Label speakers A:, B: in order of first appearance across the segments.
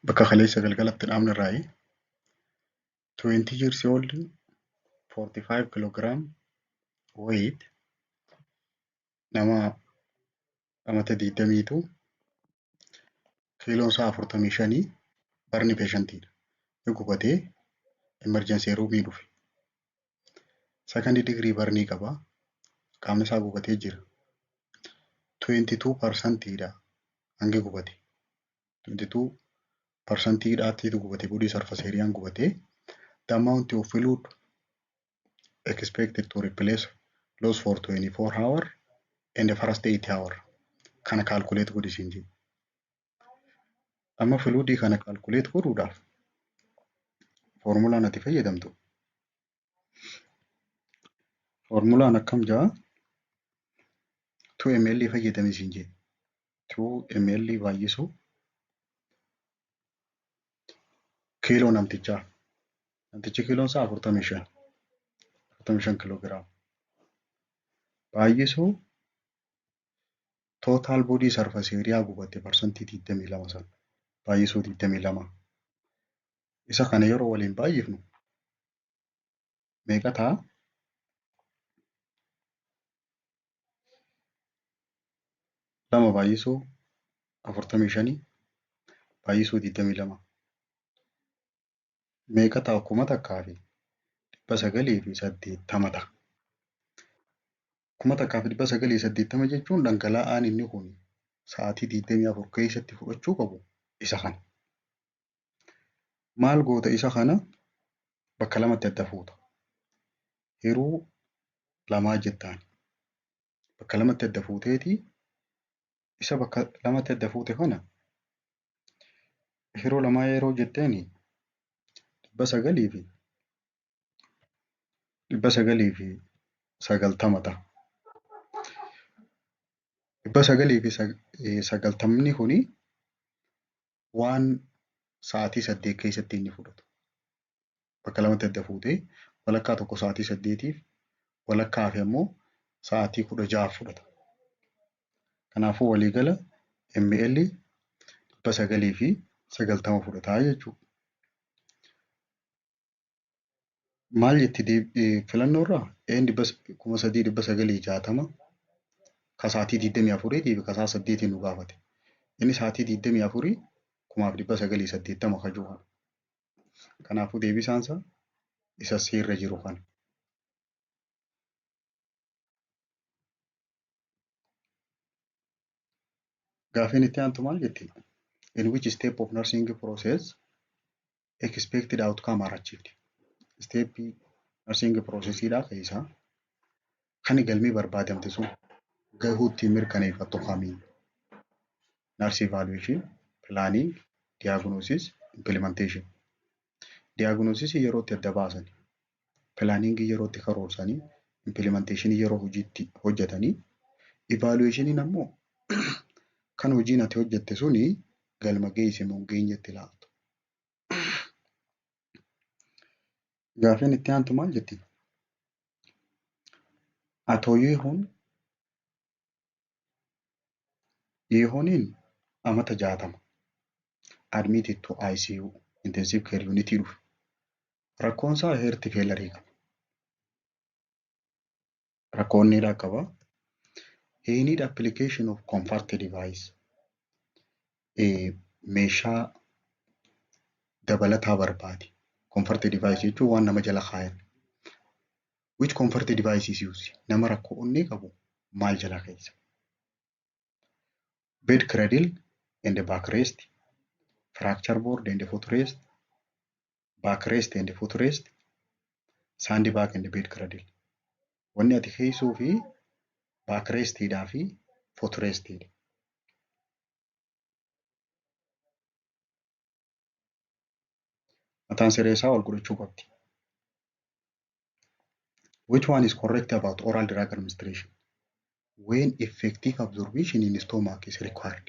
A: Bakka kaleessa galgalatti dhaabne irraayi. 20 years old, 45 kilogram weight, nama amata 20tu kiiloon isaa 45 barni patientiidha. Ni gubatee emergency roomii dhufe. Second degree barnii qaba. Qaamni isaa gubatee jira. 22% dha hangi gubate. 22% dhaatti gubate, body surface areaan gubate. The amount of fluid expected to replace loss for 24 hour and the first 8 hour kana calculate godhi siin jedhe. Amma fluidii kana calculate godhuudhaaf foormulaan ati fayyadamtu foormulaan akkam jedha? 2 ml fayyadami siin jedhe. 2 ml baay'isu kiiloo namtichaa. Namtichi kiiloon isaa 45. 45 kiloogiraama. Baay'isuu total body surface area gubatte parsantii 22 sana. Baay'isuu 22. Isa kana yeroo waliin baay'ifnu meeqa ta'a? Lama baay'isuu 45 baay'isuu 22. Meeqa ta'a? 1980 ta'a. 1980 jechuun dhangala'aan inni kun sa'aatii 24 keessatti fudhachuu qabu isa kana. Maal goota isa kana? Bakka lamatti adda fuuta. Hiruu lamaa jettaan. Bakka lamatti adda fuuteeti isa bakka lamatti adda fuute kana hiruu lamaa yeroo jetteeni 990 ta'a. 990 kuni waan sa'aatii 8 keessatti inni fudhatu. Bakka lamatti adda fuutee walakkaa tokko sa'aatii 8tiif walakkaa hafe immoo sa'aatii 16 fudhata. Kanaafuu waliigala ml 990 fudhataa jechuudha. Maal jetti filannoo irraa? Een 3960 ka sa'aatii 24 fi ka sa'a 8 nu gaafate. Inni sa'aatii 24 1980 ka jiru kana. Kanaafuu deebisaan isaa isa seerra jiru kana. Gaafiin itti aantu maal jetti? In which step of nursing process expected outcome are achieved? Step nursing processiidhaa keessaa kan galmee barbaadamte sun gahuutti mirkaneeffattu kamiin? Nurse evaluation, planning, diagnosis, implementation. Diagnosis yeroo itti adda baasan, planning yeroo itti karoorsanii, implementation yeroo hojiitti hojjetanii, evaluationiin ammoo kan hojiin ati hojjette suni galma geesse moo hin geenyetti ilaaltu. Gaafiin itti aantu maal jetti? Atoo Yehooniin amata 60 admitted to ICU intensive care unit dhufe. Rakkoon isaa heart failure qaba. Rakkoo onneedhaa qaba. He need application of comfort device. Meeshaa dabalataa barbaade. Comfort device jechuun waan nama jala kaayan. Which comfort device is used? Nama rakkoo onnee qabu maal jala keessa? Bed cradle and backrest, fracture board and footrest, backrest and footrest, sandbag and bed cradle. Wanni ati keessuu fi backrestiidhaa fi footrestiidha. Mataan siree isaa ol godhachuu qabdi. Which one is correct about oral drug administration? When effective absorption in stomach is required.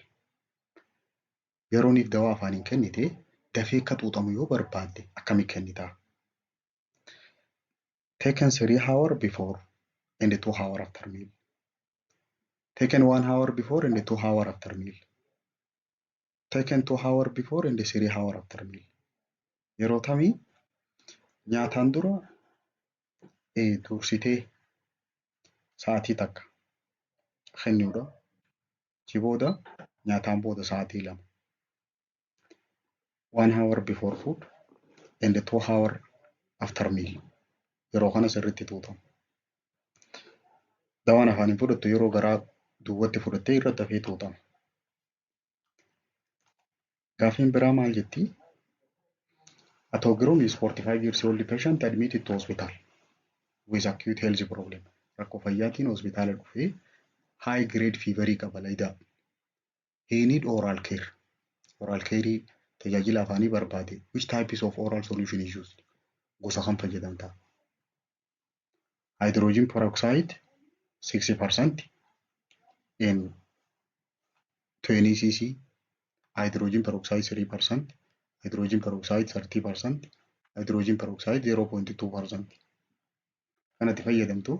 A: Yerooniif dawaa afaaniin kennite dafee akka xuuxamu yoo barbaadde akkamitti kennitaa? Taken 3 hour before and 2 hour after meal. Taken 1 hour before and 2 hour after meal. Taken 2 hour before and 3 hour after meal. Yeroo tamii nyaataan dura dursitee sa'aatii 1 kennuudha. Achi booda nyaataan booda sa'aatii 2. 1 hour before food and 2 hour after meal. Yeroo kana sirriitti tuutama. Dawaan afaaniin fudhattu yeroo garaa duwwaatti fudhattee irra dafee tuutama. Gaaffiin biraa maal jettii? Atoogiroon is 45 years old patient admitted to hospital with acute health problem. Rakkoo fayyaatiin hospitaala dhufee high grade feverii qaba layidaa. He need oral care. Oral care tajaajila afaanii barbaade. Which types of oral solution is used? Gosa kam fayyadamta? Hydrogen peroxide 60% in 20 cc, hydrogen peroxide 3%, hydrogen peroxide 30%, hydrogen peroxide 0.2%. Kanatti fayyadamtu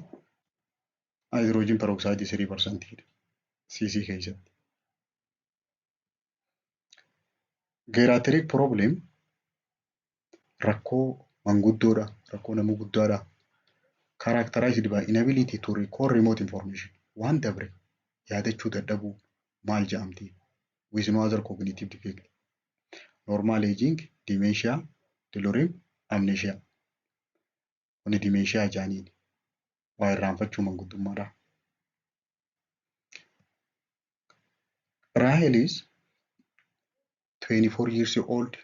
A: hydrogen peroxide 3% dha cc keessatti. Geriatric problem rakkoo manguddoodha, rakkoo nama guddaadha. Characterized by inability to recall remote information. Waan dabre yaadachuu dadhabuu maal jedhamti? With no other cognitive defect. Normal aging, dementia, delirium, amnesia. Kuni dementia jedhaniin waa irraanfachuu manguddummaadha. Rahel is 24 years old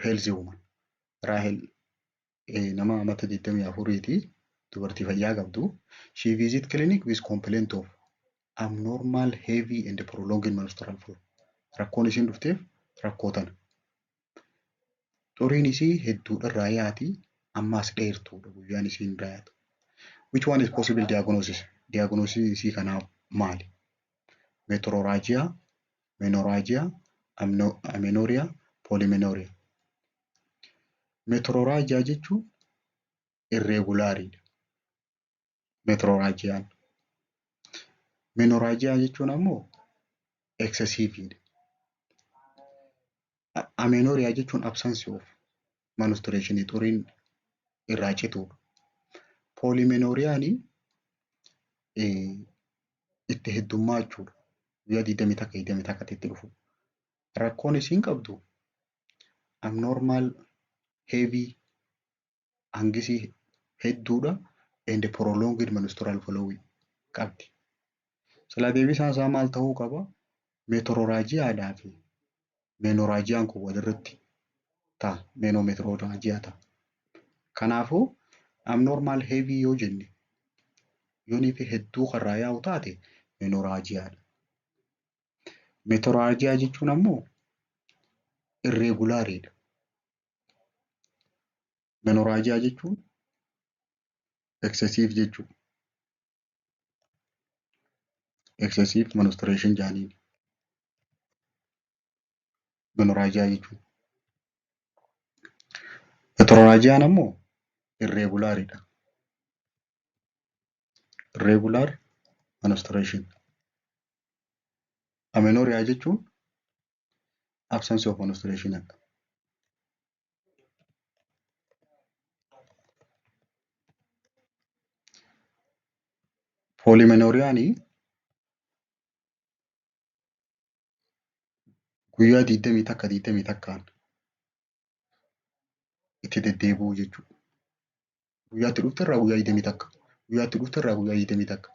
A: healthy woman. Rahel nama amata 24ti, dubartii fayyaa qabdu. She visit clinic with complaint of abnormal heavy and prolonged menstrual flow. Rakkoon isiin dhufteef rakkoo tana. Xuriin isii hedduudha irraa yaati, ammaas dheertuudha guyyaan isiin irraa yaatu. Which one is possible diagnosis? Diagnosis isii kanaaf maali? Metrorrhagia, menorrhagia, amenorrhea, polymenorrhea. Metrorrhagia jechuun irregulariidha. Metrorrhagiaan. Menorrhagia jechuun ammoo excessiveidha. Amenorrhea jechuun absence of menstruation, xuriin irraa cituudha. Polymenorrheaan itti heddummachuudha. Guyyaa 21 21 itti dhufu. Rakkoon isiin qabdu abnormal heavy hangisii hedduudha and prolonged menstrual flow qabdi. Silaa deebisaan isaa maal ta'uu qaba? Metrorrhagiadhaa fi menorrhagiaan kun walirratti ta'a. Menometrorrhagia ta'a. Kanaafuu abnormal heavy yoo jenne, yoonii fi hedduu karraa yaa'u taate, menorrhagiadha. Metrorrhagia jechuun ammoo irregulariidha. Menorrhagia jechuun excessive jechuudha. Excessive menstruation jedhaniin. Menorrhagia jechuun. Metrorrhagiaan ammoo irregulariidha. Irregular menstruation. Amenorrhea jechuun absence of menstruation dha. Polymenorrheaan guyyaa 21 21n itti deddeebi'uu jechuudha. Guyyaatti dhufte irraa guyyaa 21. Guyyaatti dhufte irraa guyyaa 21.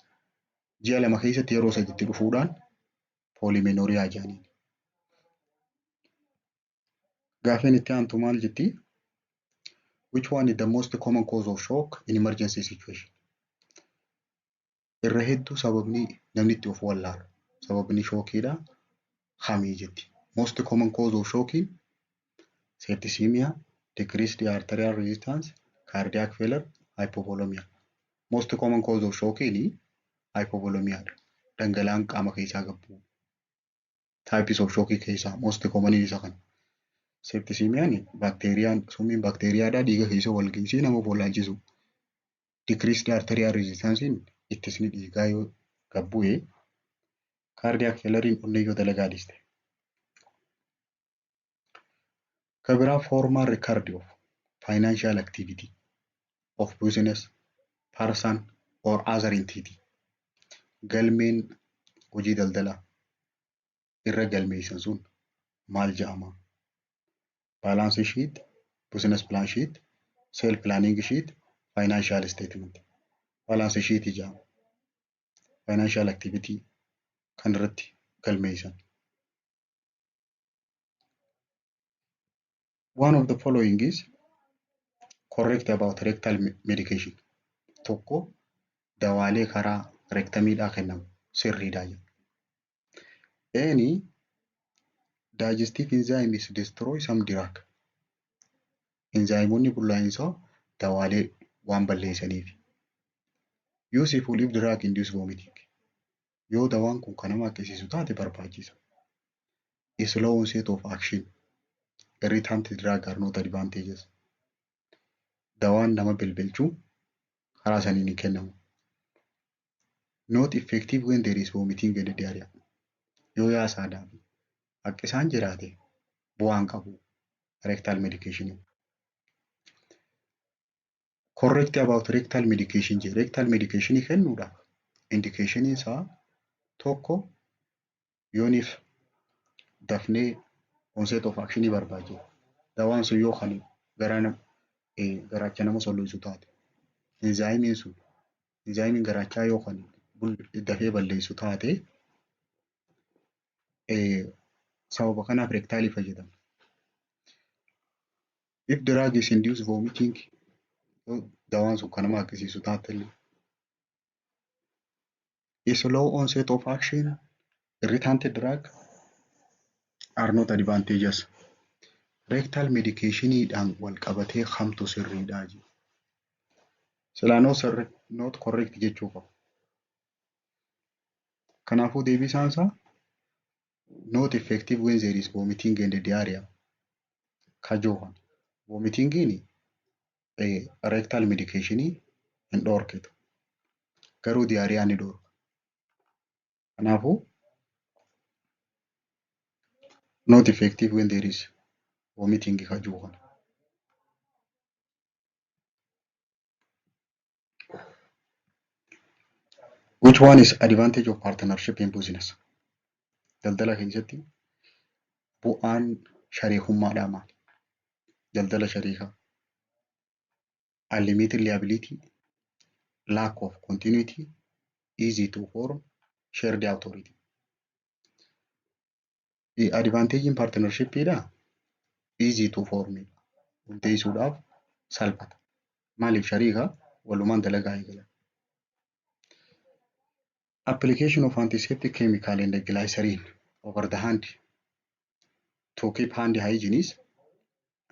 A: Ji'a 2 keessatti yeroo sadiitti dhufuudhaan polymenorrhea jedhaniin. Gaaffiin itti aantu maal jettii? Which one is the most common cause of shock in emergency situation? Irra hedduu sababni namni itti of wallaalu, sababni shockiidha kamii jetti. Most common cause of shocking: septicemia, decreased arterial resistance, cardiac failure, hypovolemia. Most common cause of shocking hypovolemia dha. Dhangala'aan qaama keessaa gad bu'u. Types of shock keessaa most common isa kana. Septicemiaan baakteeriyaan, summiin baakteeriyaadhaa dhiiga keessa wal geessee nama wallaalchisu. Decreased arterial resistance ittisni dhiigaa yoo gad bu'e, cardiac failure onnee yoo dalagaa dhiiste. Kan biraa formal record of financial activity of business person or other entity. Galmeen hojii daldalaa irra galmeessan sun maal jedhama? Balance sheet, business plan sheet, sale planning sheet, financial statement. Balance sheet jedhama. Financial activity kan irratti galmeessan. One of the following is correct about rectal medication. Tokko dawaalee karaa rectumiidhaa kennamu sirriidhaa jedha. Any digestive enzyme is destroy some drug. Enzymoonni bullaa'insaa dawaalee waan balleessaniif. Useful if drug induce vomiting. Yoo dawaan kun kan nama haqqisiisu taate barbaachisa. Slow onset of action. Irritant drug are not advantageous. Dawaan nama bilbilchuu karaa saniin hin kennamu. Not effective when there is vomiting and diarrhea. Yoo yaasaadhaa fi haqqisaan jiraate bu'aan qabu rectal medication. Correct about rectal medication jedhe. Rectal medication kennuudhaaf indication isaa tokko yooniif dafnee onset of action barbaachisa. Dawaan sun yoo kan garaacha nama solloisu taate enzymiin sun enzymiin garaachaa yoo kan dafee balleessu taate sababa kanaaf rectalii fayyadamna. If drug is induced vomiting, yoo dawaan sun kan nama haqqisiisu taate illee. Slow onset of action, irritant drug are not advantageous. Rectal medicationiidhaan wal qabatee hamtu sirriidhaa jedhu. Silaa not correct jechuu qabu. Kanaafuu deebisaan isaa not effective when there is vomiting and diarrhea. Kajoo vomitingiin rectal medicationii hin dhoorkitu. Garuu diarrhea ni dhoorka. Kanaafuu not effective when there is vomiting kajoo kana. Which one is advantage of partnership in business? Daldala keessatti bu'aan shariikummaadhaa maali? Daldala shariikaa. Unlimited liability, lack of continuity, easy to form, shared authority. Advantage in partnershipidhaa easy to form hundeessuudhaaf salphata. Maaliif shariikaa walumaan dalagaa eegalan. Application of antiseptic chemical and glycerin over the hand to keep hand hygiene is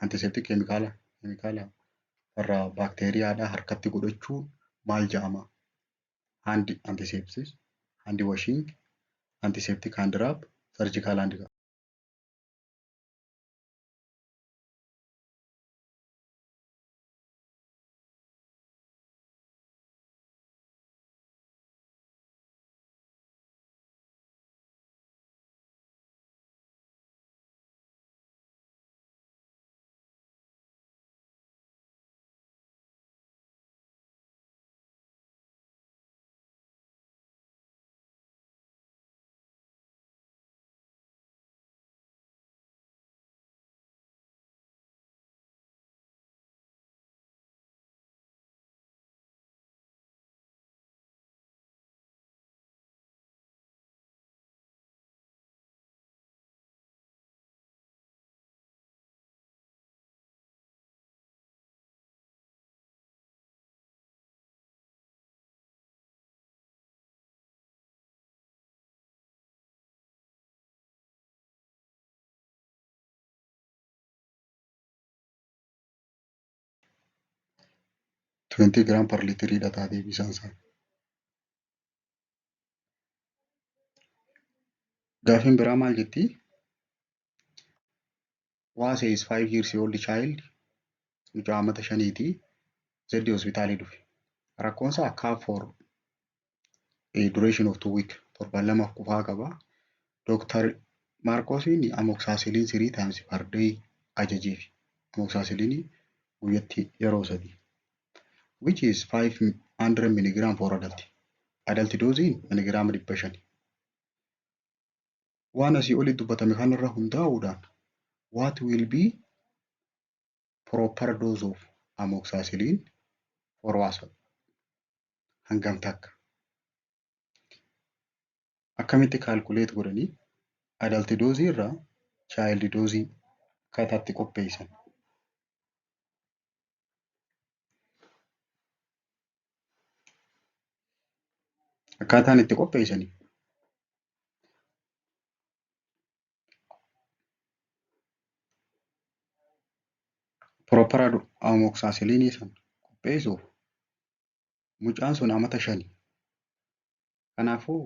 A: antiseptic chemical farra baakteeriyaadhaa harkatti godhachuun maal jedhama? Hand antisepsis, hand washing, antiseptic hand rub, surgical hand guard. 20 gram per literiidha taatee bishaan isaa. Gaafiin biraa maal jettii? Waasee is 5 years old child, mucaa amata 5ti zeddi hospitaalii dhufe. Rakkoon isaa cough for a duration of 2 week, torban 2 qufaa qaba. Dr. Maarqosiin amoxicillin 3 times per day ajajeef. Amoxicillinii guyyatti yeroo 3. Which is 500 milligram for adult. Adult dooziin miligiraama 500. Waan asii olitti dubbatame kanarra hundaa'uudhaan what will be proper dose of amoxicillin for WASA? Hangam takka? Akkamitti calculate godhanii adult doozii irraa child doozii akkaataa itti qopheessan? Akkaataan itti qopheessanii proper amoxicillinii san qopheessuuf mucaan sun amata 5. Kanaafuu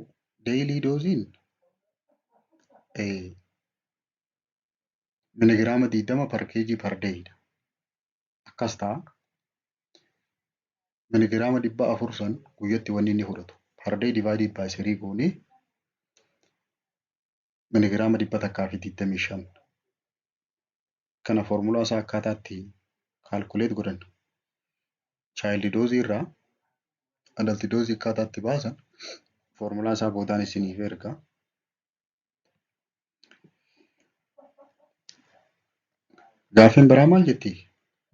A: daily dooziin miligiraama 20 per kg per day dha. Akkas ta'a. Miligiraama 400 san guyyatti wanni inni fudhatu per day divided by 3 goonee miligiraama 125. Kana foormulaa isaa akkaataa itti calculate godhan child doozii irraa adult doozii akkaataa itti baasan foormulaa isaa boodaan isiniif erga. Gaaffiin biraa maal jetti?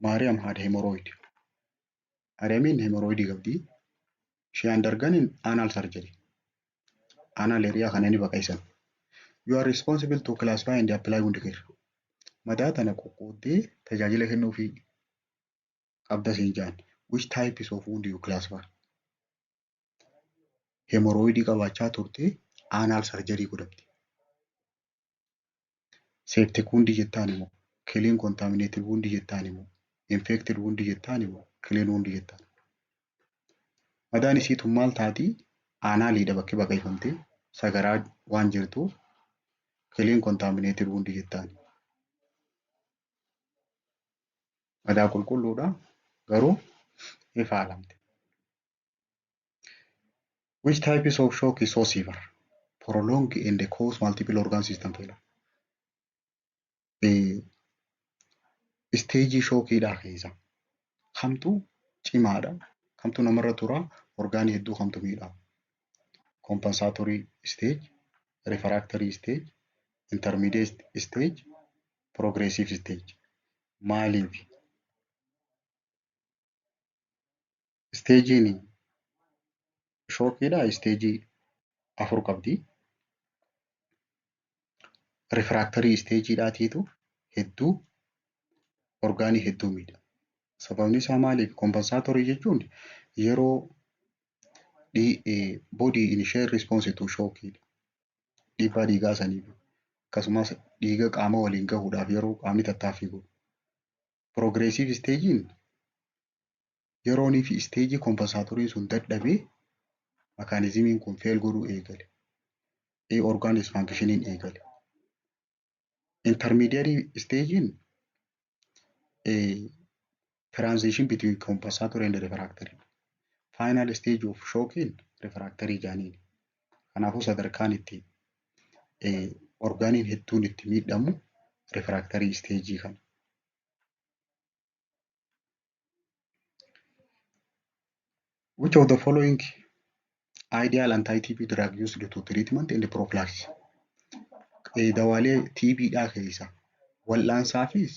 A: Maariyaam had hemorrhoid. Maariyaamiin hemorrhoidii qabdi. She undergone anal surgery. Anal area kana ni baqaysan. You are responsible to classify and apply wound care. Madaa tana qoqqooddee tajaajila kennuufii qabda siin jaan. Which types of wound you classify? Hemorrhoidii qabaachaa turte anal surgery godhamte. Septic wound jettaan immoo, clean contaminated wound jettaan immoo, infected wound jettaan immoo, clean wound jettaan. Madaan isii tun maal taati? Analiidha bakki baqayfamte sagaraa waan jirtuuf clean contaminated wound jettaan. Madaa qulqulluudha garuu ni faalamte. Which types of shock is so severe? Prolong and cause multiple organ system failure. Isteejii shookiidhaa keessa kamtu cimaadha? Kamtu namarra tura? Orgaanii hedduu kamtu miidha? Compensatory stage, refractory stage, intermediate stage, progressive stage. Maaliif? Isteejiin shookiidhaa isteejii 4 qabdi. Refractory isteejiidhaatiitu hedduu orgaanii hedduu miidha. Sababni isaa maaliif? Compensatory jechuun yeroo body initial response to shockiidha. Dhiibbaa dhiigaa saniif akkasumas dhiiga qaama waliin gahuudhaaf yeroo qaamni tattaaffii godhu. Progressive isteejiin yeroonii fi isteejii compensatoriin sun dadhabee mekaanizimiin kun fail godhuu eegale. Organ dysfunctioniin eegale. Intermediary isteejiin transition between compensatory and refractory. Final stage of shockiin refractory jaaniin. Kanaafuu sadarkaan itti orgaaniin hedduun itti miidhamu refractory isteejii kana. Which of the following ideal anti-TB drug used to treatment and prophylaxis? Dawaalee TB dhaa keessa wal'aansaafis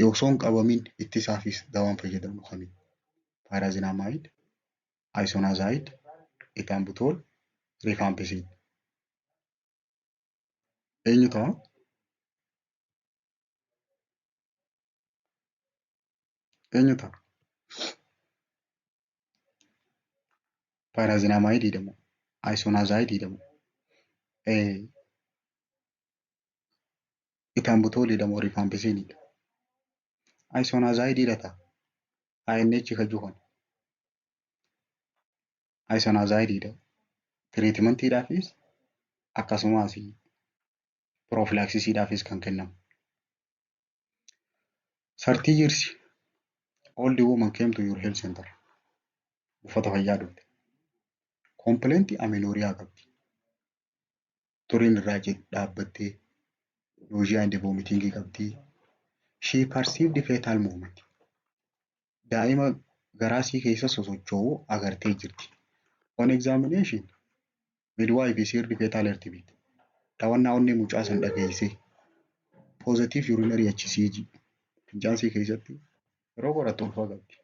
A: osoo hin qabamin ittisaafis dawaan fayyadamnu kami? Pyrazinamide, isoniazid, ethambutol, rifampicin. Eenyu ta'a? Eenyu ta'a? Pyrazinamide jedhamu, isoniazid jedhamu, ethambutol jedhamu, rifampicin dha. Isoniazid dha ta'a. INH kan jiru kana. Isoniazid dha. Tiriitimentiidhaafis akkasumas prophylaxisiidhaafis kan kennamu. 30 years old woman came to your health center. Buufata fayyaa dhufte. Complaint amenorrhea qabdi. Xuriin irraa dhaabbattee Nausea and vomiting qabdi. She perceived fetal movement. Daa'ima garaasii keessa sosocho'uu agartee jirti. On examination, midwife is heard fetal heartbeat. Daawwannaa onnee mucaa san dhageessee. Positive urinary HCG. Fincaansii keessatti yeroo qorattu ulfa qabdi.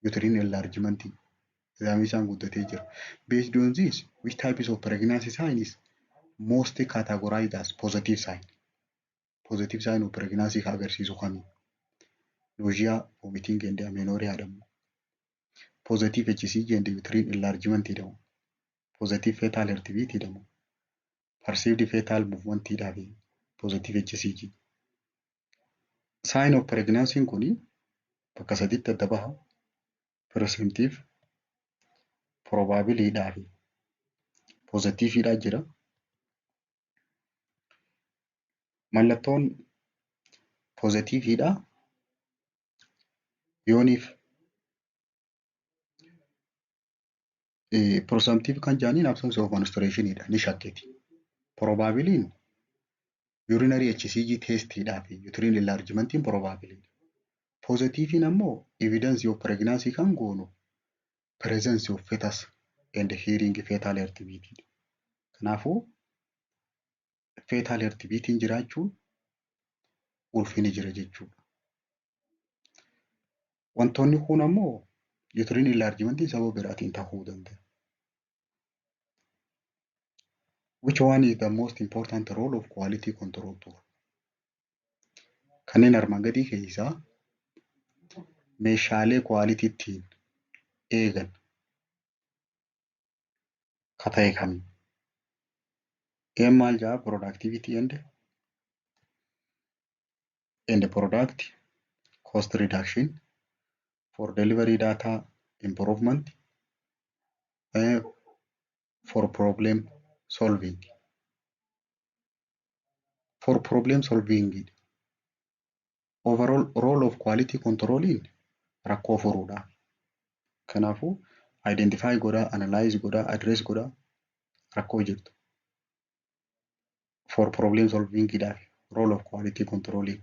A: Uterine enlargement. Nizaamii isaan guddatee jira. Based on this, which types of pregnancy sign is most categorized as positive sign? Positive sign of pregnancy kan agarsiisu kami? Nausea, vomiting and amenorrhea jedhamu. Positive HCG and uterine enlargement jedhamu. Positive fetal heartbeat jedhamu. Perceived fetal movement fi positive HCG. Sign of pregnancy kuni bakka sadiitti adda baha. Presumptive, probability fi positiveidha jira. Mallattoon positiveidha yooniif presumptive kan jedhaniin absence of menstruationidha ni shakkiti. Probabiliin urinary HCG testiidhaa fi uterine enlargementiin probabiliidha. Positivein ammoo evidence of pregnancy kan goonu presence of fetus and hearing fetal heartbeat. Kanaafuu fetal heartbeatiin jiraachuun ulfini jira jechuudha. Wantoonni kun ammoo uterine enlargementiin sababa biraatiin ta'uu danda'a. Which one is the most important role of quality control tool? Kanneen armaan gadii keessaa meeshaalee quality ittiin eegan ka ta'e kami? Een maal jedhaa productivity and product cost reduction for delivery data improvement, for problem solving. For problem solving overall role of quality controlling rakkoo furuudha. Kanaafuu identify godhaa, analyze godhaa, address godhaa rakkoo jirtu. For problem solving dhaaf role of quality controlling.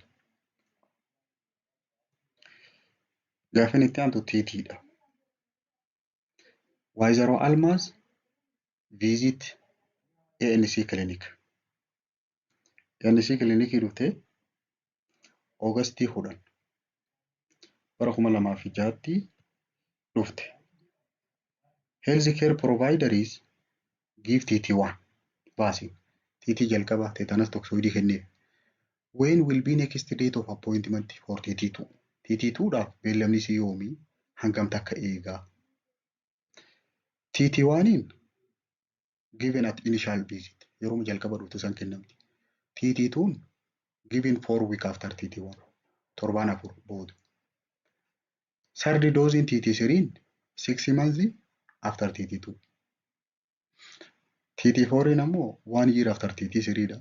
A: Gaaffiin itti aantu TT dha. Waayizaroo Almaaz visit ANC clinic. ANC clinicii dhuftee Oogastii 10 bara 2006tti dhufte. Health care providers give TT1 vaccine. TT jalqaba tetanus toxoidii kenneef. When will be next date of appointment for TT2? TT2 dhaaf beellamni isii yoomii hangam takka eegaa? TT1 given at initial visit yeroo jalqaba dhufte san kennamti. TT2 given 4 week after TT1 torbaan 4 booda. Third dose in TT3 6 months after TT2. TT4 ammoo one year after TT3 dha.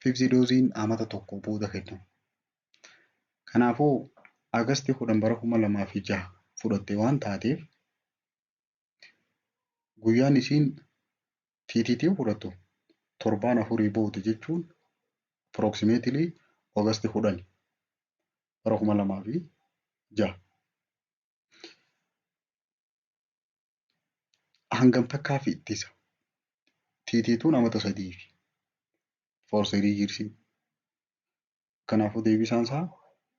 A: Fifth dose amata tokko booda kennama. Kanaafuu Agasti 10 bara 2006 fudhatte waan taateef guyyaan isiin TTT fudhattu torbaan 4 booda jechuun approximately August 10 bara 2006. Hangam takkaa fi ittisa? TT2 amata sadiifi. For 3 years. Kanaafuu deebisaan isaa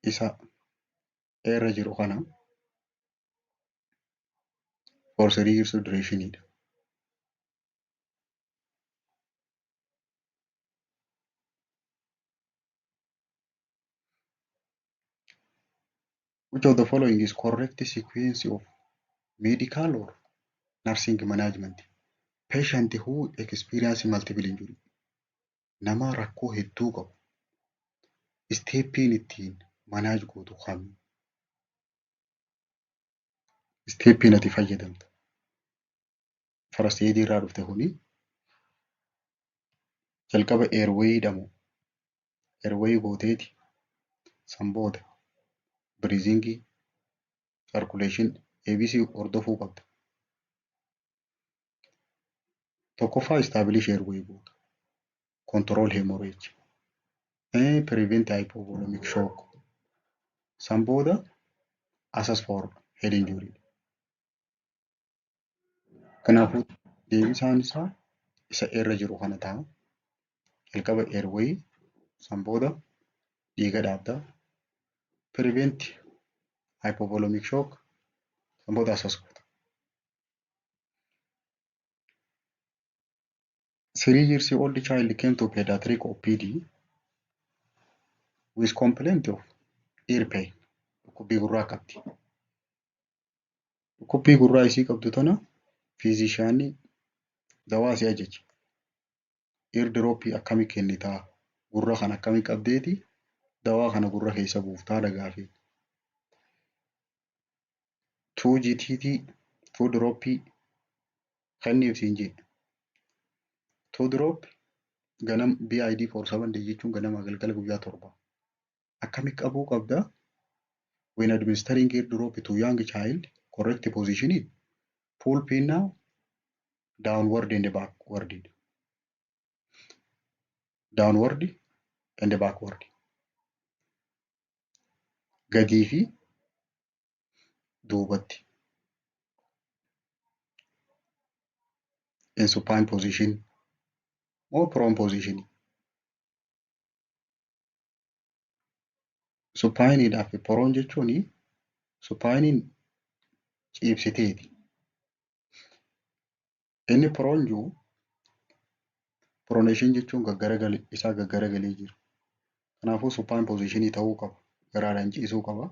A: isa irra jiru kana for 3 years duration dha. Which of the following is correct sequence of medical or nursing management? Patient who experience multiple injury. Nama rakkoo hedduu qabu. Stepiin ittiin manage gootu kami? Stepiin ati fayyadamtu. First aid irraa dhufte kuni jalqaba airway jedhamu. Airway gooteeti san booda breathing, circulation, ABC hordofuu qabda. Tokkoffaa establish airway goota. Control hemorrhage. Prevent hypovolemic shock. San booda assess for head injury. Kanaafuu deebisaan isaa isa irra jiru kana ta'a. Jalqaba airway, san booda dhiiga dhaabda. Prevent hypovolemic shock, san booda assess goota. 3 years old child came to pediatric OPD with complaint of ear pain. Dhukkubbii gurraa qabdi. Dhukkubbii gurraa isii qabdu tana physician dawaa isii ajaje. Ear drop akkamii kennitaa? Gurra kana akkamii qabdeeti? Dawaa kana gurra keessa buuftaa dhagaafi. 2 GTT 2 drop kenniif siin jedhe. 2 drop ganam BID for 7 day jechuun ganama galgala guyyaa 7. Akkami qabuu qabda? When administering ear drop to young child, correct positioning, pull pinna downward and backward. Downward and backward. Gadii fi duubatti. In supine position or prone position. Supine fi prone jechuun supine ciibsiteeti. Inni prone jiru, pronation jechuun isaa gaggaragalee jira. Kanaafuu supine position ta'uu qaba. Garaadhaan ciisuu qaba.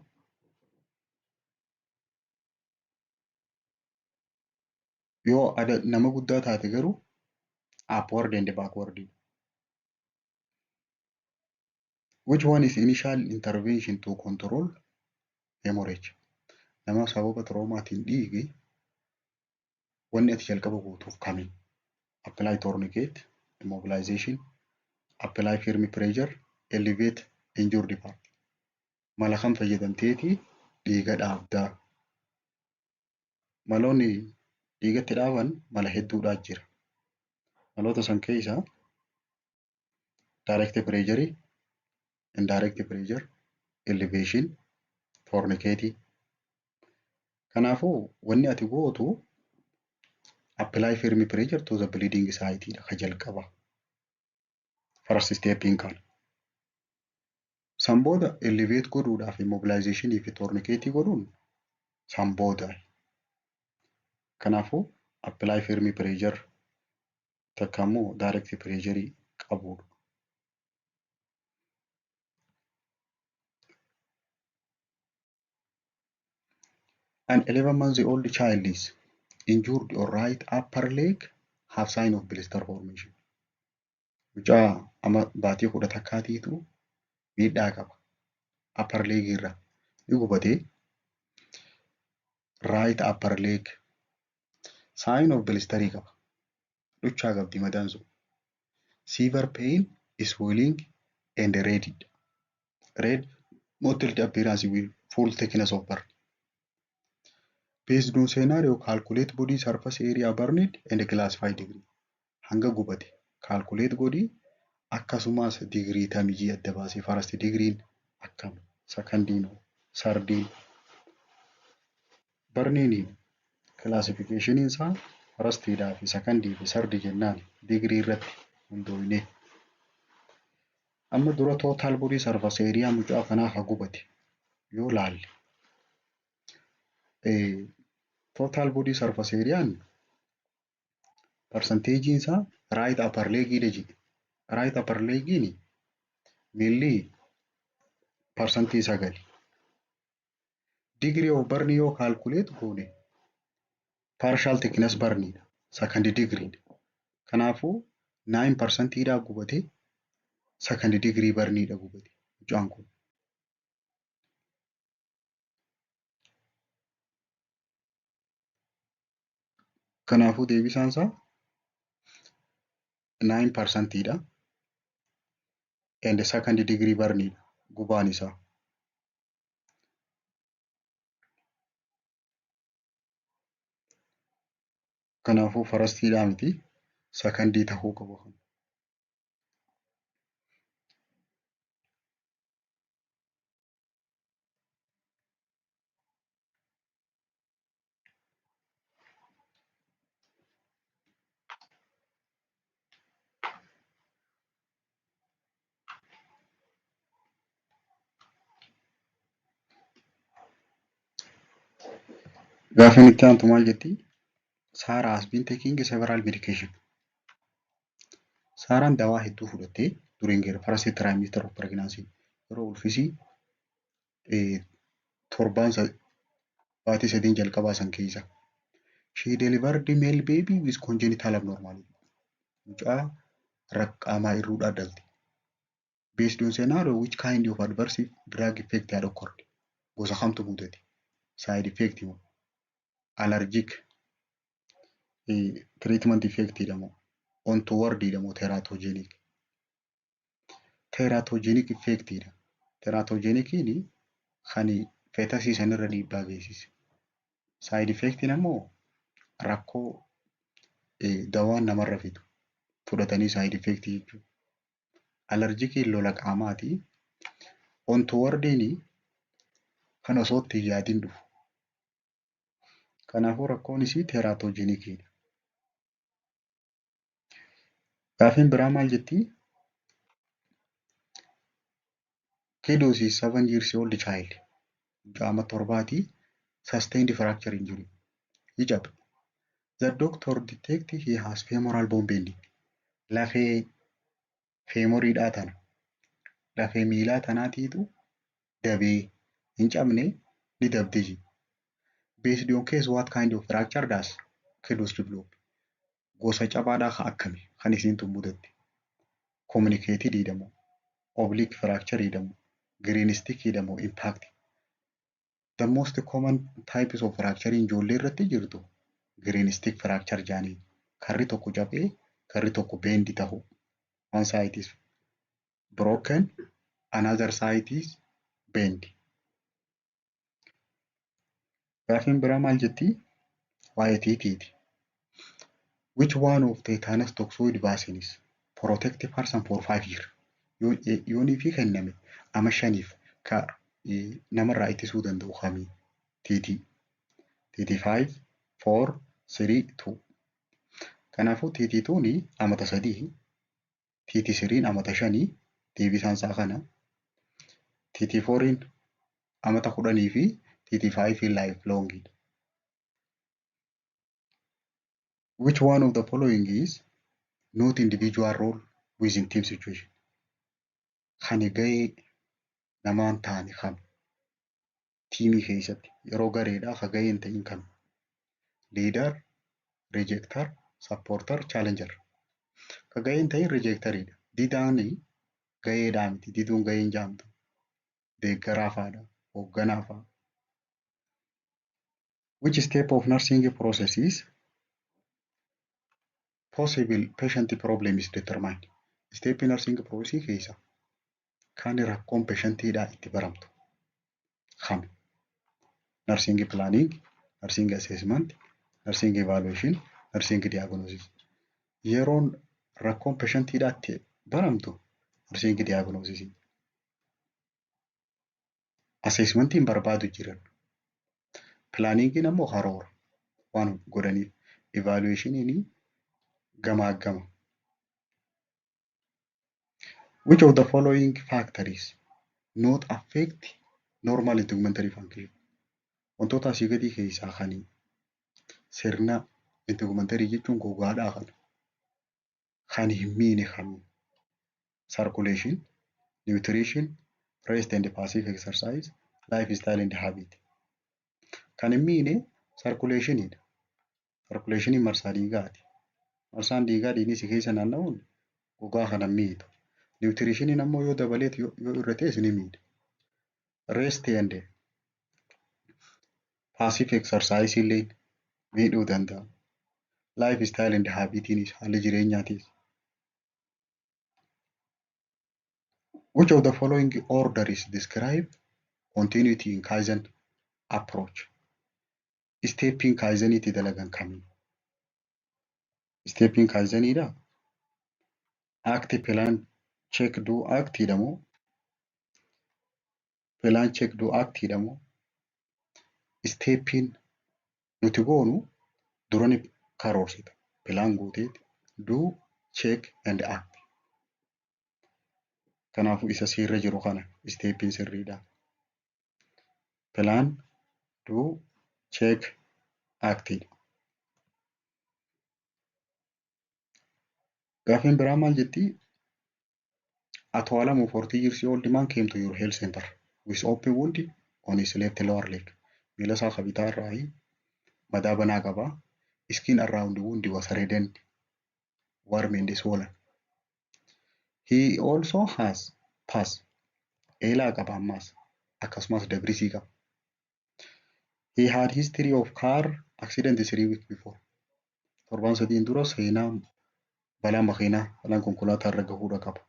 A: Yoo nama guddaa taate garuu upward and backward. Which one is initial intervention to control hemorrhage? Nama sababa traumaatiin dhiige wanni ati jalqaba gootuuf kami? Apply tourniquet, immobilization, apply firm pressure, elevate injured part. Mala kam fayyadamteeti dhiiga dhaabdaa? Maloonni dhiigatti dhaaban mala hedduudhaa jira. Maloota san keessaa direct pressure, indirect pressure, elevation, tourniquet. Kanaafuu wanni ati gootu apply firm pressure to the bleeding site dha ka jalqaba. First step kana. San booda elevate godhuudhaaf immobilization fi tourniquet godhuun san booda. Kanaafuu apply firm pressure takka immoo direct pressure qabuudha. An 11 months old child is injured on right upper leg, have sign of blister formation. Mucaa amma baatii 11tiitu miidhaa qaba. Upper leg irra ni gubatee, right upper leg sign of blisterii qaba. Dhuchaa qabdi madaan sun. Severe pain, swelling and red. Red mottled appearance with full thickness of burn. Based on scenario, calculate body surface area burned and classify degree. Hanga gubate calculate godhi, akkasumas digirii tamijii adda baasee, first digiriin akkam, secondiin, thirdiin. Burniin classification isaa firstiidhaa fi secondii fi thirdii jennaan digirii irratti hundoofne. Amma dura total body surface area mucaa kanaa haa gubate yoo laalle, total body surface areaan percentageiin isaa right upper leg dha jedhe. Right upper legiin miilli 9%. Degree of burn yoo calculate goone partial thickness burniidha. Second degree. Kanaafuu 9 percentiidhaa gubatee, second degree burniidha gubate mucaan kun. Kanaafuu deebisaan isaa 9 percentiidha. And second degree burniidha gubaan isaa. Kanaafuu firstiidhaa miti, secondii tahuu qaba. Gaafiin itti aantu maal jetti? Sarah has been taking several medication. Saaraan dawaa hedduu fudhattee during her first trimester of pregnancy, yeroo ulfisii torbaan baatii 3 jalqabaa san keessa. She delivered male baby with congenital abnormality. Mucaa raqqaamaa irruudhaa dhalte. Based on scenario, which kind of adverse drug effect had occurred? Gosa kamtu mudate? Side effect moo? Allergic treatment effect moo? Untoward moo teratogenic? Teratogenic effect dha. Teraatogeenikiin kan fetusii sanirra dhiibbaa geessise. Side effectiin ammoo rakkoo dawaan namarra fidu fudhatanii side effect jechuudha. Allergiciin lola qaamaati. Untowardiin kan osoo itti hin yaadin dhufu. Kanaafuu rakkoon isii teratogeniciidha. Gaafiin biraa maal jettii? Kiddos is 7 years old child. Mucaa amma 7ti, sustained fracture injury. Ni cabe. The doctor detect he has femoral bone bending. Lafee femuriidhaa tana. Lafee miilaa tanaatiitu dabee, hin cabne, ni dabde jedhe. Based on case, what kind of fracture does Kiddos develop? Gosa cabaadhaa kan akkami kan isiin tun mudatte? Comminuted moo? Oblique fracture moo? Green stick moo? Impact? The most common types of fracture ijoollee irratti jirtu green stick fracture jedhaniin. Karri tokko cabee karri tokko bend ta'u. One side is broken, another side is bend. Gaafiin biraa maal jettii? Waa'ee TTti. Which one of tetanus toxoid vaccines protect person for 5 years? Yoonii fi kenname ama 5f ka namarraa ittisuu danda'u kamii? TT. TT5, 4, 3, 2. Kanaafuu TT2 amata 3, TT3 amata 5, deebisaan isaa kana. TT4 amata 10 fi TT5 life long. Which one of the following is not individual role within team situation? Kan gahee namaan taane kam? Teamii keessatti yeroo gareedhaa ka gahee hin ta'in kam? Leader, rejector, supporter, challenger. Ka gahee hin ta'in rejectoriidha. Didaan gaheedhaa miti. Diduun gahee hin jaamtu. Deeggaraa fa'aadha. Hoogganaa fa'a. Which step of nursing process is possible patient problem is determined? Step nursing process keessa kan rakkoon patientiidhaa itti baramtu kami? Nursing planning, nursing assessment, nursing evaluation, nursing diagnosis. Yeroon rakkoon patientiidhaa itti baramtu nursing diagnosis. Assessmentiin barbaadu jiran. Planningiin ammoo karoora waan godhaniif. Evaluationiin gamaa gama. Which of the following factors not affect normal integumentary function? Wantoota asii gadii keessaa kan sirna integumentary jechuun gogaadhaa kana kan hin miine kami? Circulation, nutrition, rest and passive exercise, lifestyle and habit. Kan hin miine circulationiidha. Circulationiin marsaa dhiigaati. Marsaan dhiigaa dhiigni si keessa naanna'uun gogaa kana hin miidhu. Nutritioniin ammoo yoo dabaleet yoo irratees ni miidha. Rest and passive exercise illee miidhuu danda'a. Lifestyle and habitiinis, haalli jireenyaatiis. Which of the following orders describe continuity in Kaizen approach? Steppiin Kaizeniitti dalagan kamii? Steppiin Kaizeniidha? Act, plan, check, do, act jedhamu. Plan, check, do, act jedhamu. Steppiin nuti goonu dura ni karoorsita. Plan gooteeti do, check and act. Kanaafuu isa sirra jiru kana steppiin sirriidha. Plan, do, check Actidha. Gaafiin biraa maal jettii? Ato Alamu 40 years old man came to your health center with open wound on his left lower leg. Miila isaa kan bitaa irraa madaa banaa qaba. Skin around the wound was reddened, warm and swollen. He also has pus. Eelaa qaba ammas akkasumas dabrisii qaba. He had history of car accident 3 weeks before. Torban sadiin dura seenaa balaa makiinaa balaan konkolaataa irra gahuudha qaba.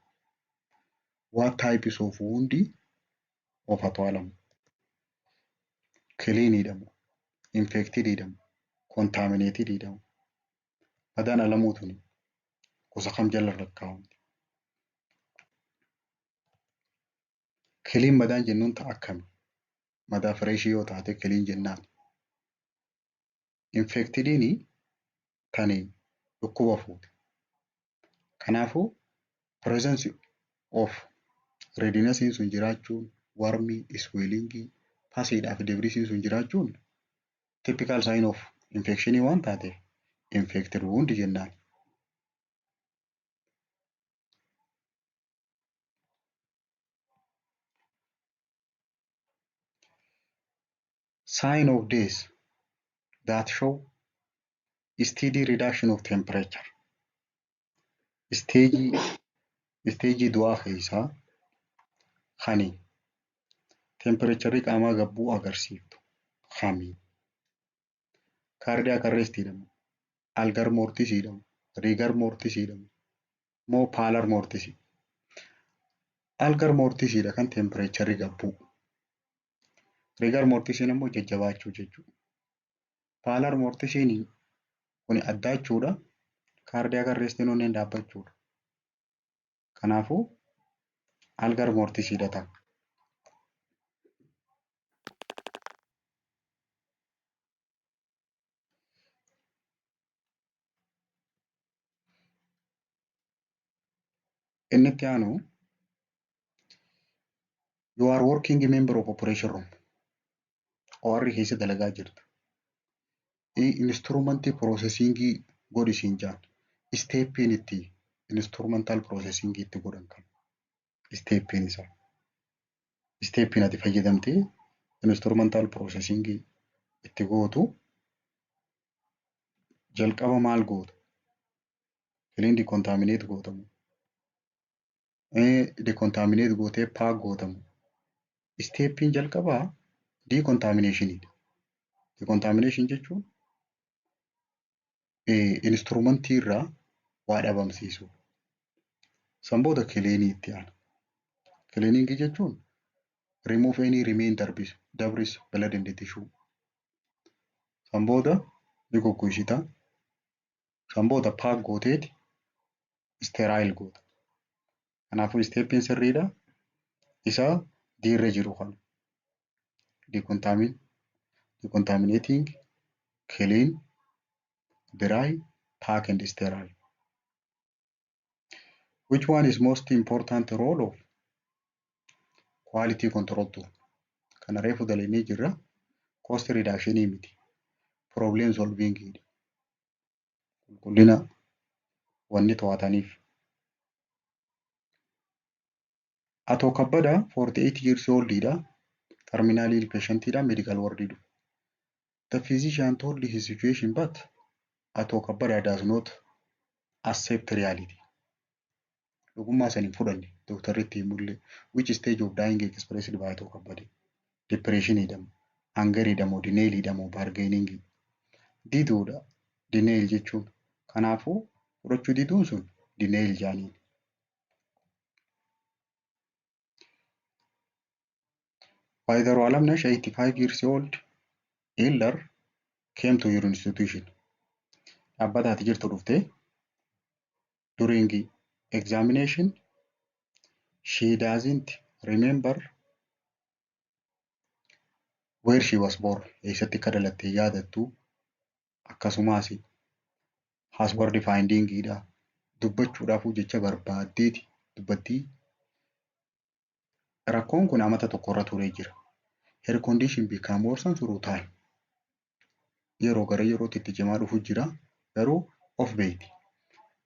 A: What types of wound of Ato Alamu? Clean jedhamu, infected jedhamu, contaminated jedhamu. Madaan Alamuu tuni gosa kam jala lakkaa'amti? Clean madaan jennuun ta'a akkami? Madaa freshii yoo taate clean jennaan. Infectediin tani dhukkuba fuute. Kanaafuu presence of redness sun jiraachuun, warmii, swellingii, pusiidhaa fi debrisiin sun jiraachuun typical sign of infectionii waan taateef infected wound jennaan. Sign of death that show steady reduction of temperature. Stageii du'aa keessaa kani temperaturii qaamaa gad bu'u agarsiiftu kami? Cardiac arrest jedhamu, algor mortis jedhamu, rigor mortis jedhamu, moo pallor mortis? Algor mortisiidha kan temperaturri gad bu'u. Rigor mortisiin immoo jajjabaachuu jechuudha. Pallor mortisiin kun addaachuudha. Cardiac arrestiin onneen dhaabbachuudha. Kanaafuu algor mortisiidha ta'a. Inni itti aanu, you are working member of operation room. OR keessa dalagaa jirta. Instrumentii processingii godhi siin jaan. Steppiin itti instrumental processingii itti godhan kan. Steppiin isaa. Steppiin ati fayyadamtee instrumental processingii itti gootu jalqaba maal goota? Clean decontaminate gootamu. Decontaminate gootee pack gootamu. Steppiin jalqabaa decontaminationidha. Decontamination jechuun instrumentii irraa waa dhabamsiisuu. San booda cleanii itti aana. Cleaningii jechuun remove any remain debris, blood and tissue. San booda ni goggogsita. San booda pack gooteeti sterile goota. Kanaafuu steppiin sirriidha. Isa diirra jiru kana. Decontaminating, clean, dry, pack and sterile. Which one is most important role of quality control tool? Kana reefu dalagnee jirra. Cost reduction miti. Problem solving qulqullina wanni to'ataniif. Atoo Kabbadaa 48 years old dha. Terminal ill patient dha. Medical ward dhufe. The physician told his situation, but Atoo Kabbadaa does not accept reality. Dhugummaa san hin fudhanne dooktarri itti himullee. Which stage of dying expressed by Atoo Kabbadee? Depression jedhamu, anger jedhamu, denial jedhamu, bargaining. Diduudha. Denial jechuun. Kanaafuu fudhachuu diduun sun denial jaaniin. Waayizaroo Alamnash 85 years old elder came to your institution. Dhaabbata ati jirtu dhuftee, during examination she doesn't remember where she was born. Eessatti akka dhalatte hin yaadattu. Akkasumas has word finding dha. Dubbachuudhaaf jecha barbaaddeeti dubbattii. Rakkoon kun amata tokko irra turee jira. Her condition become worsen through time. Yeroo gara yerootti itti cimaa dhufu jira. Garuu of beekti.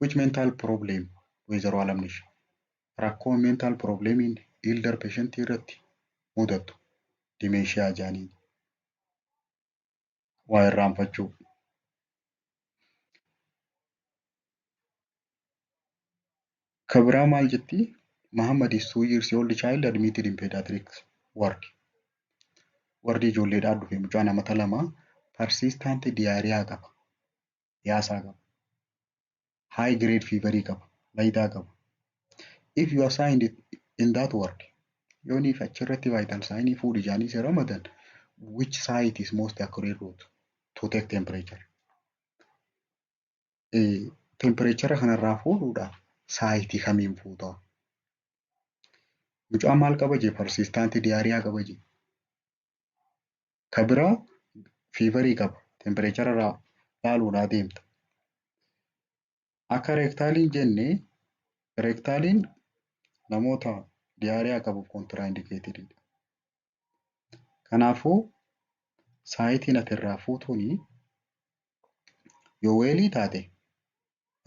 A: Which mental problem Wayzaroo Alamnesh? Rakkoo mental problemiin elder patient irratti mudattu dementia jaaniin waa irraanfachuu. Ka biraa maal jetti? Muhammad is 2 years old child admitted in pediatrics ward. Wardii ijoolleedhaan dhufe mucaan amata 2 persistent diarrhea qaba. Yaasaa qaba. High grade fever qaba. Laayidaa qaba. If you assigned it in that ward, yooniif achirratti vital sign fuudhi jaanii si ramadan, which site is most accurate route to take temperature? Temperature kanarraa fuudhuudhaaf saayitii kamiin fuutaa? Mucaan maal qaba jee? Persistent diarrhea qaba jee. Ka biraa feverii qaba. Temperature irraa laaluudhaa deemta. Akka rectaliin jenne, rectaliin namoota diarrhea qabuuf contraindicated dha. Kanaafuu saayitiin ati irraa fuutuuni yoo wellii taate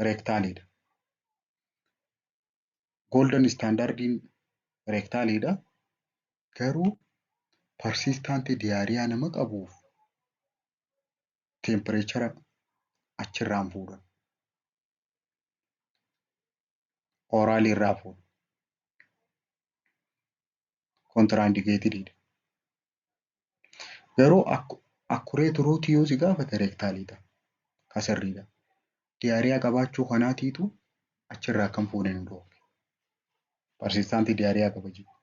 A: rectaliidha. Golden standardiin rectaliidha. Garuu persistent diarrhea nama qabuuf temperature achirraan fuudhan. Oralii irraa fuudhu. Contraindicated dha. Garuu accurate route yoo si gaafate rectaliidha. Ka sirriidha. Diarrhea qabaachuu kanaatiitu achirraa akkam fuune nu dhoowwe. Persistent diarrhea qaba jechuudha.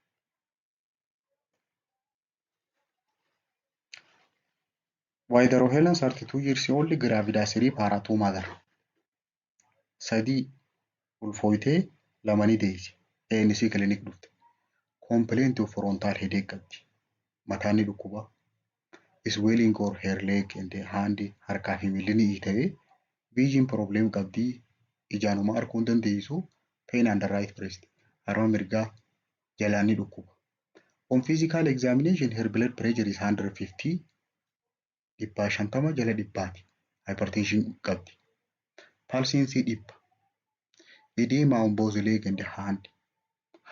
A: Wayzaroo Helen 32 years old gravida 3 para 2 mother. 3 ulfooytee lamanii deesse. ANC clinic dhufte. Complaint of frontal headache qabdi. Mataan ni dhukkuba. Swelling or her leg and hand, harkaa fi miilli ni iita'ee. Vision problem qabdi. Ijaanuma arguu hin dandeessu. Pain and right breast. Harma mirgaa jalaan ni dhukkuba. On physical examination her blood pressure is 150, 150/100ti. Hypertension qabdi. Pulsiin isii 100. Edema on both leg and hand.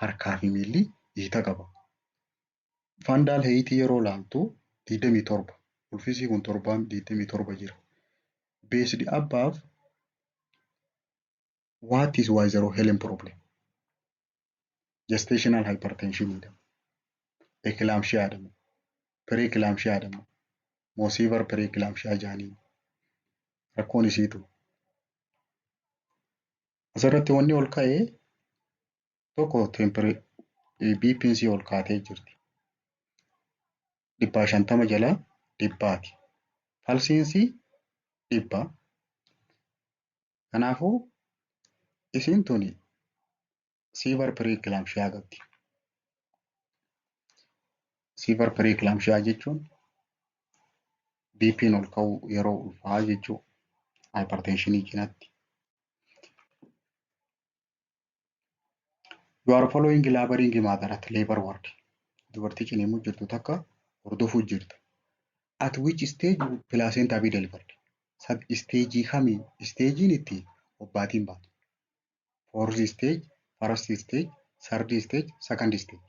A: Harkaa fi miilli iita qaba. Fundal height yeroo laaltu 27. Ulfisii kun torbaan 27 jira. Based above, what is Wayzaroo Helen problem? Gestational hypertension dha. Eclampsia jedhama. Preeclampsia jedhama. Moo severe preeclampsia jedhaniin. Rakkoon isiitu. Asirratti wanni ol ka'e tokko BP'n isii ol kaatee jirti. 150/100ti. Pulsiin isii 100. Kanaafuu isiin tuni severe preeclampsia qabdi. Severe preeclampsia jechuun BP'n ol ka'uu yeroo ulfaa jechuudha. Hypertensionii cinatti. You are following laboring mother at labor ward. Dubartii ciniinsuu jirtu takka hordofuu jirta. At which stage would placenta be delivered? Stageii kamii? Stagein itti obbaatiin baatu. Fourth stage, first stage, third stage, second stage.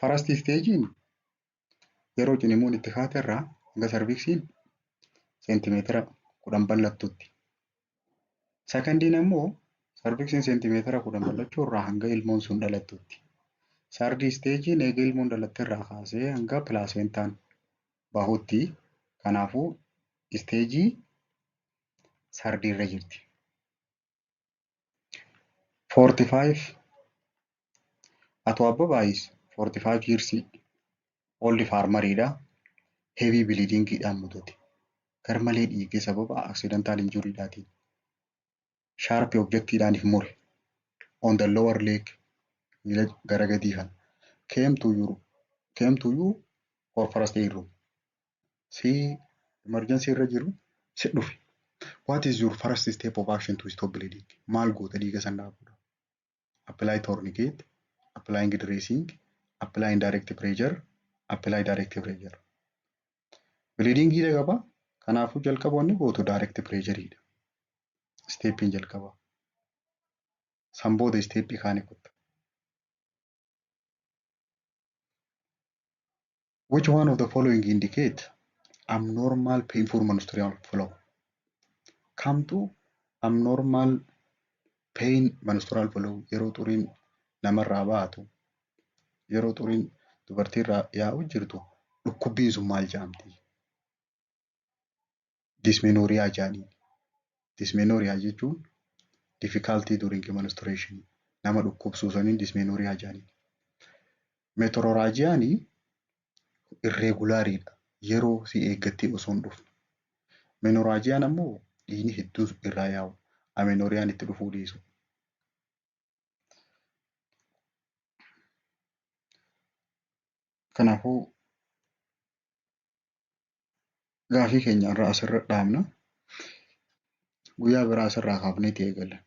A: First stagein yeroo ciniinsuun itti kaate irraa hanga cervixiin seentimeetira 10 bal'attutti. Secondiin ammoo cervixiin seentimeetira 10 bal'achuu irraa hanga ilmoon sun dhalattutti. Third stagein eega ilmoon dhalatte irraa kaasee hanga placentaan bahutti. Kanaafuu stageii thirdii irra jirti. 45 Atoo Abbabaa is 45 years old farmeriidha. Heavy bleedingiidhaan mudate. Garmalee dhiigee sababa accidental injuryidhaatiin. Sharp objectiidhaan if mure. On the lower leg, miila gara gadii kana. Came to you for first aid room. Si emergency irra jiru si dhufe. What is your first step of action to stop bleeding? Maal goota dhiiga san dhaabuudhaaf? Apply tourniquet, applying dressing, apply indirect pressure, apply direct pressure. Bleedingii qaba. Kanaafuu jalqaba wanni gootu direct pressureidha. Steppiin jalqaba. San booda steppii kaanii kutta. Which one of the following indicate abnormal painful menstrual flow? Kamtu abnormal pain menstrual flow yeroo xuriin namarraa baatu, yeroo xuriin dubartiirraa yaa'u jirtu dhukkubbiin sun maal jedhamti? Dysmenorrhea jedhaniin. Dysmenorrhea jechuun difficulty during menstruation nama dhukkubsuu saniin dysmenorrhea jedhaniin. Metrorrhagiaan irregulariidha. Yeroo si eeggattee osoo hin dhufne. Menorrhagiaan ammoo dhiigni hedduun irraa yaa'u. Amenorrheaan itti dhufuu dhiisu. Kanaafuu gaafii keenya irraa asirra dhaabna. Guyyaa biraa asirraa kaafneeti eegalla.